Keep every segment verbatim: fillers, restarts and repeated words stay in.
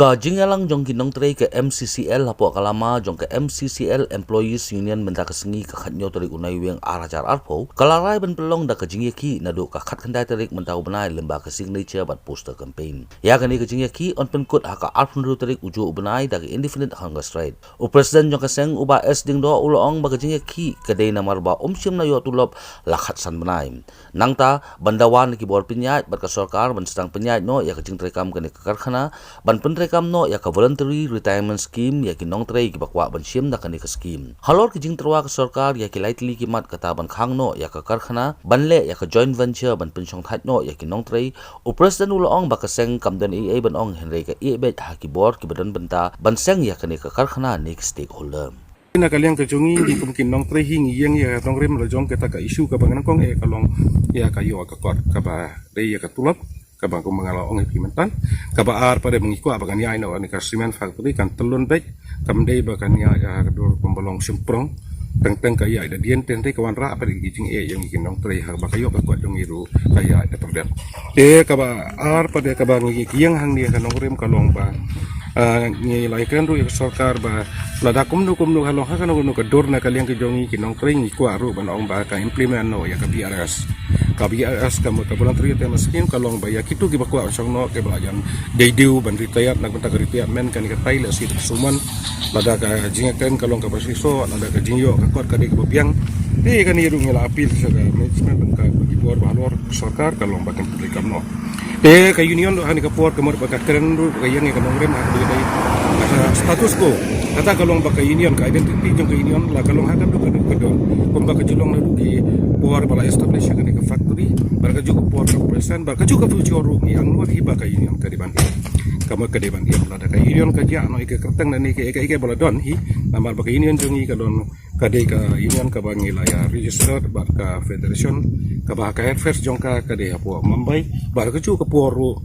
Ka jingïalang jong ki nongtrei ka M C C L hapoh ka lama jong ka M C C L Employees Union mynta ka sngi ka khatnyo tarik u Naiwieng ar hajar arphew ka la rai ban pynlong da ka jingïakhih naduh ka khatkhyndai tarik mynta u bnai lyngba ka signature bad poster campaign. Ïa kane ka jingïakhih yn pynkut ha ka arphew hynriew tarik u juh u bnai da ka indefinite hunger strike. U President jong ka seng u Bah S Diengdoh u la ong ba ka jingïakhih ka dei namar ba um shym la ïoh tulop la khatsan bnai. Nangta, ban dawa na ki bor pynïaid bad ka sorkar ban sdang pynïaid noh ïa ka jingtreikam kane ka karkhana, ban pyntreikam noh ïa ka voluntary retirement scheme ïa ki nongtrei kiba kwah ban shim da kane ka scheme. Halor ki jingtyrwa ka sorkar ïa ki lai tylli ki mat kata ban khang noh ïa ka karkhana, ban leh ïa ka joint venture ban pynshongthait noh ïa ki nongtrei, u President u la ong ba ka seng kam don ei ei ban ong hynrei ka ïeh beit ha ki bor kiba don bynta ban seng ïa kane ka karkhana ne ki stakeholder. Na ka liang ka jong ngi, ngi kum ki nongtrei hi ngi ïeng ïa ka nongrim la jong kata ka issue kaba nga nyngkong eh ka long ïa ka ïoh ka kot kaba dei ïa ka tulop kaba kum nga la ong ïa phi mynta. Kaba ar pat de ba ngi kwah ba kan ïaid noh kane ka cement factory kan tyllun beit, kam dei ba kan ïaid ha ka dur kumba long shymprong. Teng teng ka ïaid da dien, teng teng ka wanrah pat de ki jingeh ïa ngi ki nongtrei ha kaba ka ïoh ka kot jong ngi ruh ka ïaid da pyrthei. Te kaba ar pat de kaba ngi ïeng hangne ha ka nongrim ka long ba, ah, ngi la ïakren ruh ïa ka sorkar ba lada kumno kumno ha long ha kano kano ka dur na ka liang ka jong ngi ki nongtrei ngi kwah ruh ban ong ba ka implement noh ïa ka B R S. Ka B R S ka, ka voluntary retirement scheme ka long ba ïa kito kiba kwah shong noh kiba la jan dei dei ban retire na ka bynta ka retirement kane katai lehse ka suman. Lada ka jingïakren ka long kaba shisha, lada ka jingïoh ka kot ka dei kaba biang. Te kane ruh ngi la appeal sha ka management bad ka ki bor ba halor sorkar ka long ba kan pyntrei kam noh. Te ka union ruh ha kane ka por ka mut ba ka kren ruh ba ka ïeng ïa ka nongrim ha ka dei ka status quo. Kata ka long ba ka union, ka identity jong ka union la ka long ha ka dei ka dei ka dei. Kumba ka ju long naduh ki por ba la establish ïa kane ka factory, bad ka juh ka por ka present, bad ka juh ka future ruh ngi angnud hi ba ka union ka dei ban im. Ka mut ka dei ban im, lada ka union ka jah noh ïa ka kyrteng na ne ka ïa ka ïa ka ba la don hi, namar ba ka union jong ngi ka don ka dei ka union kaba ngi la ïa registered bad ka federation, kaba ka head office jong ka ka dei hapoh Mumbai, bad ka juh ka por ruh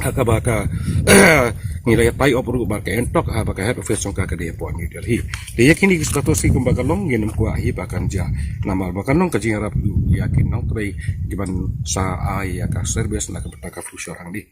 ha kaba ka ngi la ïa tie up ruh bad ka ENTOC, ha ba ka head office jong ka ka dei hapoh New Delhi. Te ïa kine ki status hi kumba ka long ngin ym kwah hi ba kan jah, namar ba kan long ka jingïarap ïa ki nongtrei kiban sa ai ïa ka service na ka bynta ka future hangne.